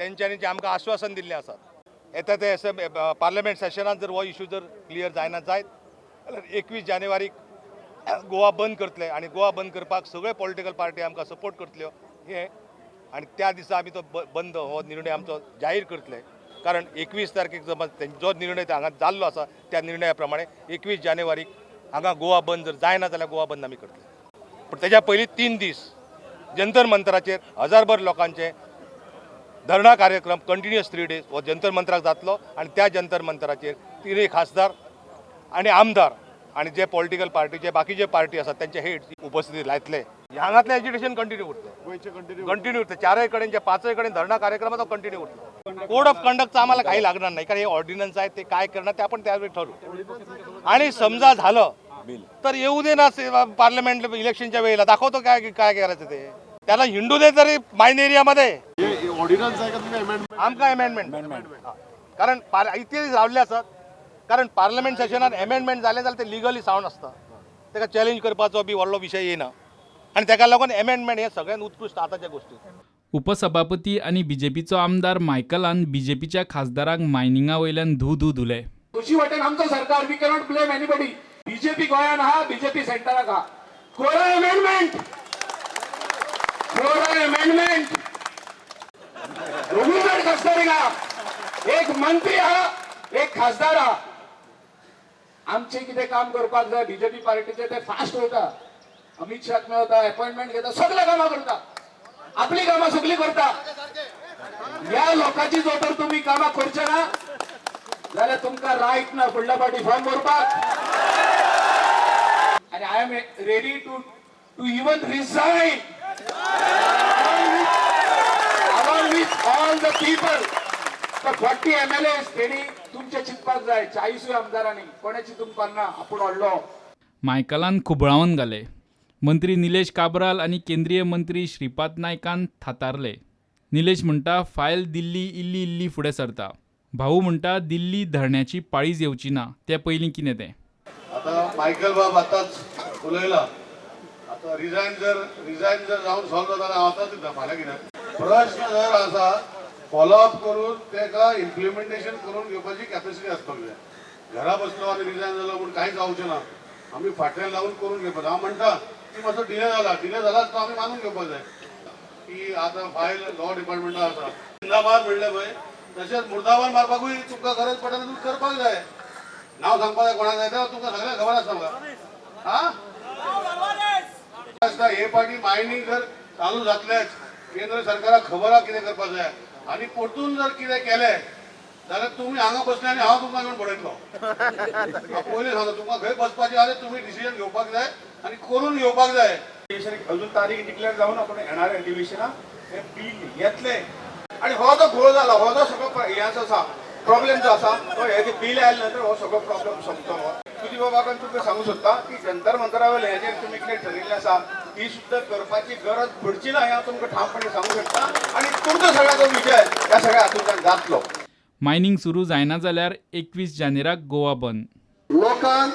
तेंच्यांनी जें आमकां आश्वासन दिल्लें आसा, येता ते पार्लमेंट सेशनान जर हो इशू जर क्लियर जायना जायत जाल्यार 21 जानेवारीक गोवा बंद करतले आनी गोवा बंद करपाक सगळे पॉलिटिकल पार्टी आमकां सपोर्ट करतल्यो हें, आनी त्या दिसा आमी तो बंद हो निर्णय आमचो जाहीर करतले. कारण 21 तारखेक जो निर्णय हांगा जाल्लो आसा त्या निर्णया प्रमाणे 21 जानेवारीक हांगा गोवा बंद जर जायना जाल्यार गोवा बंद आमी करतले. पूण तेज्या पयलीं 3 दीस जंतर मंतराचेर हजारभर लोकांचे धरणा कार्यक्रम कंटिन्युअस 3 डेज हो जंतर मंतराक जातलो आनी त्या जंतर मंतराचेर 3 खासदार आनी आमदार आनी जे पॉलिटिकल पार्टी जे बाकीचे पार्टी आसात त्यांचे हेड उपस्थिती लायतले. हांगातलें एज्युकेशन कंटिन्यू उरतलें, कंटिन्यू उरतलें. 4 कडेन जे 5 कडेन धरणा कार्यक्रम तो कंटिन्यू उरतलो. कोड ऑफ कंडक्टचा आम्हाला काही लागणार नाही, कारण हे ऑर्डिनन्स आहे, ते काय करणार ते आपण त्यावेळी ठरवू. आणि समजा झालं तर येऊ दे ना पार्लमेंट इलेक्शनच्या वेळेला, दाखवतो काय काय करायचं ते. त्याला हिंडू दे तरी माइन एरियामध्ये. आमकां अमेंडमेंट, कारण इतले रावल्ले आसात, कारण पार्लमेंट सेशनान अमेंडमेंट जालें जाल्यार ते लिगली सावंड आसता, ताका चॅलेंज करपाचो बी व्हडलो विशय येना आनी ताका लागून अमेंडमेंट हे सगळ्यांत उत्कृश्ट आतांच्या गोश्टी. उपसभापती आनी बीजेपीचो आमदार मायकलान बीजेपीच्या खासदारांक मायनिंगा वयल्यान धू धू धुले. दुसरी वटेन आमचो सरकार, we cannot blame anybody. BJP गोंयान आहा, बीजेपी सेंटराक आहा. कोरा अमेंडमेंट, कोरा अमेंडमेंट. दोगूय जाण खासदार आहा, एक मंत्री आहा, एक खासदार आहा. आमचे कितें काम करपाक जाय बीजेपी पार्टीचे ते फास्ट वयता, अमित शाहक मेळता, अपॉइंटमेंट घेता, सगळे कामां करता, आपली कामां सगळी करता. ह्या लोकांची जो तर तुमी कामां करचे ना जाल्यार तुमकां रायट ना फुडल्या फावटी फॉर्म भरपाक. आनी I am ready to even resign along with all the people. 40 MLA तेणी तुमचे चिंतपाक जाय, 40 आमदारांनी कोणें चिंतूंक पारना आपूण व्हडलो. मायकलान खुबळावन घाले. मंत्री निलेश काब्राल आनी केंद्रीय मंत्री श्रीपाद नायकान थातारले. निलेश म्हणटा फायल दिल्ली इल्ली इल्ली फुडें सरता. भाऊ म्हणटा दिल्ली धरण्याची पाळीज येवची ना, ते पयलीं कितें तें. आतां मायकल बाब आतांच उलयला, आतां रिजायन जर जावन सॉल्व जाता जाल्यार हांव आतांच दिता. फाल्यां कितें प्रश्न जर आसा फॉलोअप करून ताका इम्प्लिमेंटेशन करून घेवपाची कॅपेसिटी आसपाक जाय. घरा बसलो आनी रिजायन जालो म्हूण कांय जावचें ना, आमी फाटल्यान लावन करून घेवपाक जाय. हांव म्हणटा की मातसो डिले जाला, डिले जालाच तो आमी मानून घेवपाक जाय की आतां फायल लॉ डिपार्टमेंटान आसा. जिंदाबाद म्हणलें पळय तशेंच मुर्दाबाद मारपाकूय तुमकां गरज पडटा तुमी करपाक जाय. नांव सांगपाक जाय कोणाक जाय तें तुमकां सगळ्यांक खबर आसता म्हाका. आं आसता हे पाटी मायनींग जर चालू जातलेंच, केंद्र सरकाराक खबर आहा कितें करपाक जाय. आनी परतून जर कितें केलें जाल्यार तुमी हांगा बसले आनी हांव तुमकां घेवन बडयतलो. हांव पयलीं सांगता तुमकां खंय बसपाचें जाल्यार तुमी डिसिजन घेवपाक जाय आनी करून घेवपाक जाय. अजून तारीख डिक्लेअर जावन आपण येणाऱ्या अधिवेशनाक हें बील येतलें. आनी हो जो घोळ जाला, हो जो सगळो हें आसा प्रॉब्लेम जो आसा तो हे बील आयले नंतर हो सगळो प्रॉब्लेम सोंपतलो. तुजी बाबा तुमकां सांगूंक सोदता की जंतर मंतरा वयलें हेजेर तुमी कितें ठरयिल्लें आसा ती सुद्दां करपाची गरज पडची ना हें हांव तुमकां ठामपणे सांगूंक शकता. आनी तुमचो सगळ्याचो विजय ह्या सगळ्या हातूंतल्यान जातलो. मायनींग सुरू जायना जाल्यार 21 जानेराक गोवा बंद. लोकांक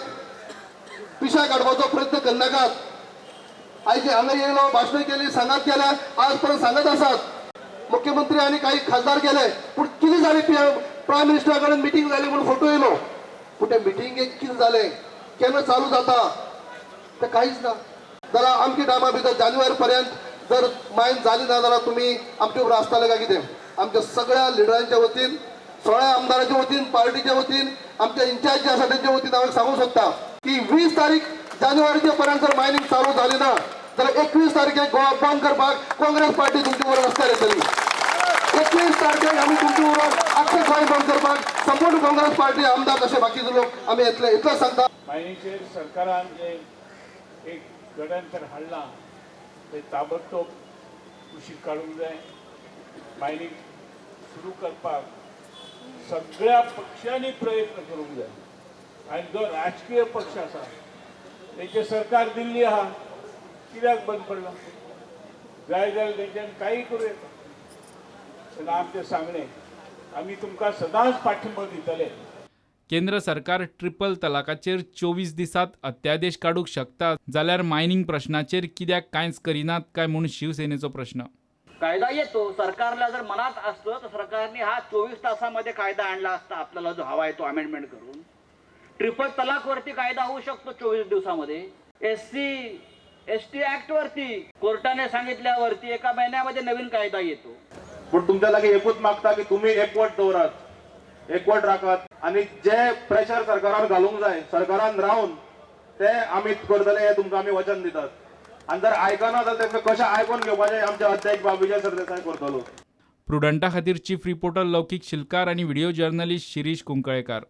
पिशा काडपाचो प्रयत्न करनाकात. आयज हांगा येयलो, भाशणां केली, सांगत गेले, आज पर्यंत सांगत आसात. मुख्यमंत्री आनी काही खासदार गेले, पूण कितें जालें? प्रायम मिनिस्टरा कडेन मिटींग जाली म्हणून फोटो येयलो, पूण त्या मिटिंगेक कितें जालें, केन्ना चालू जाता तें कांयच ना. जाल्यार आमच्या टायमा भितर जानेवारी पर्यंत जर मायन जाली ना जाल्यार तुमी आमचे बरोबर आसतले काय कितें? आमच्या सगळ्या लिडरांच्या वतीन, 16 आमदाराच्या वतीन, पार्टीच्या वतीन, आमच्या इन्चार्ज जे आसा तेंच्या वतीन हांव सांगूंक सोदता की 20 तारीख जानेवारीच्या पर्यंत जर मायनींग चालू जाली ना जाल्यार 21 तारखेक गोवा बंद करपाक काँग्रेस पार्टी तुमचे बरोबर रस्त्यार येतली. 21 तारखेक आमी तुमचे बरोबर आख्खें गोंय बंद करपाक संपूर्ण काँग्रेस पार्टी आमदार तशे बाकीचे लोक आमी येतले, इतलेंच सांगता. मायनीचेर सरकारान जे एक गडंतर हाडलां ते ताबडतोब कुशीक काडूंक जाय. मायनींग सुरू करपाक सगळ्या पक्षांनी प्रयत्न करूंक जाय. आनी जो राजकीय पक्ष आसा तेंचें सरकार दिल्ली आहा, कित्याक बंद पडलां? जाय जाल्यार तेंच्यांनी कांय करूं येता. तेन्ना आमचें सांगणें, आमी तुमकां सदांच पाठिंबो दितले. केंद्र सरकार ट्रिपल तलाकाचेर 24 दिसांत अत्यादेश काडूंक शकता जाल्यार मायनींग प्रश्नाचेर कित्याक कांयच करिनात काय म्हूण शिवसेनेचो प्रश्न. कायदा येतो. सरकारला जर मनात असतं तर सरकारने हा 24 तासामध्ये कायदा आणला असता, आपल्याला जो हवा आहे तो अमेंडमेंट करून. ट्रिपल तलाकवरती कायदा होऊ शकतो 24 दिवसामध्ये. SC ST ऍक्टवरती कोर्टाने सांगितल्यावरती एका महिन्यामध्ये नवीन कायदा येतो. पूण तुमच्या लागीं एकूच मागता की तुमी एकवट दवरात, एकवट राखात आनी जे प्रेशर सरकारान घालूंक जाय सरकारान रावन ते आमी करतले हें तुमकां आमी वचन दितात. आनी जर आयकना जाल्यार तांकां कशें आयकोन घेवपाचें आमचे अध्यक्ष बाब विजय सरदेसाय करतलो. प्रुडंटा खातीर चीफ रिपोर्टर लौकीक शिलकार आनी व्हिडिओ जर्नलिस्ट शिरीष कुंकळेकार.